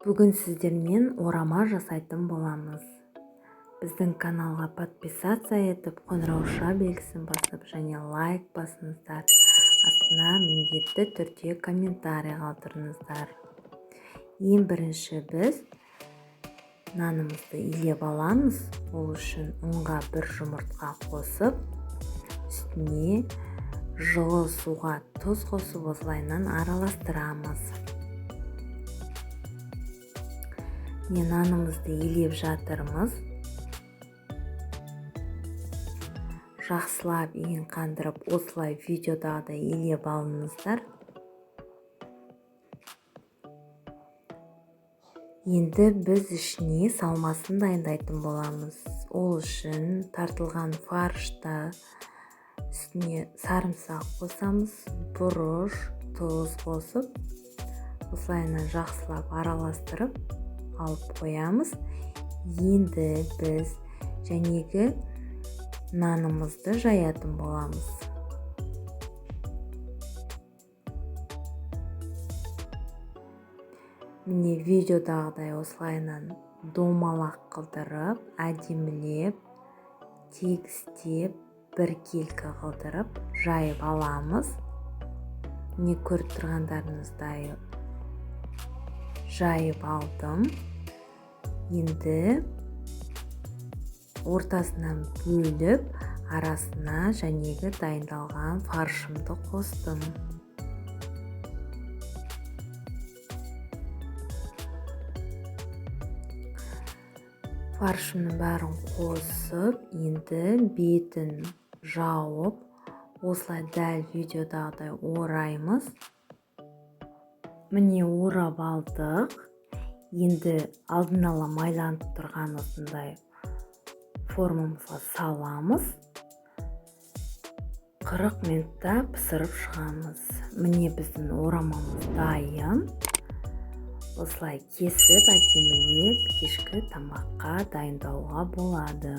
Бүгін сіздермен орама жасайтын боламыз. Біздің каналға подписаться етіп, қоңырауша белгісін басып және лайк басыңыздар. Астына міндетті түрде комментарий қалдырыңыздар. Ең бірінші біз нанымызды илеп аламыз. Ол үшін ұнға бір жұмыртқа қосып, үстіне жылы суға тұз қосып осылайынан араластырамыз. Міне нанымызды илеп жатырмыз. Жақсылап иін қандырып, осылай видеодағыдай илеп алыңыздар. Енді біз ішіне салмасын дайындайтын боламыз. Ол үшін тартылған фаршта үстіне сарымсақ қосамыз, бұрыш, тұз қосып, осылайынан жақсылап араластырып алып қоямыз. Енді біз жәнегі нанымызды жаятын боламыз. Міне видеодағыдай осылайынан домалақ қылдырып, әдемілеп, тегістеп, біркелкі қылдырып жайып аламыз. Міне көріп тұрғандарыңыздай жайып алдым. Енді ортасынан бөліп, арасына жәнегі дайындалған фаршымды қостым. Фаршымның бәрін қосып, енді бетін жауып, осылай дәл видеодағыдай ораймыз. Міне орап алдық. Енді алдын ала майланып тұрған осындай формамызға саламыз. 40 минутта пісіріп шығамыз. Міне біздің орамамыз дайын. Осылай кесіп, әдемілеп кешкі тамаққа дайындауға болады.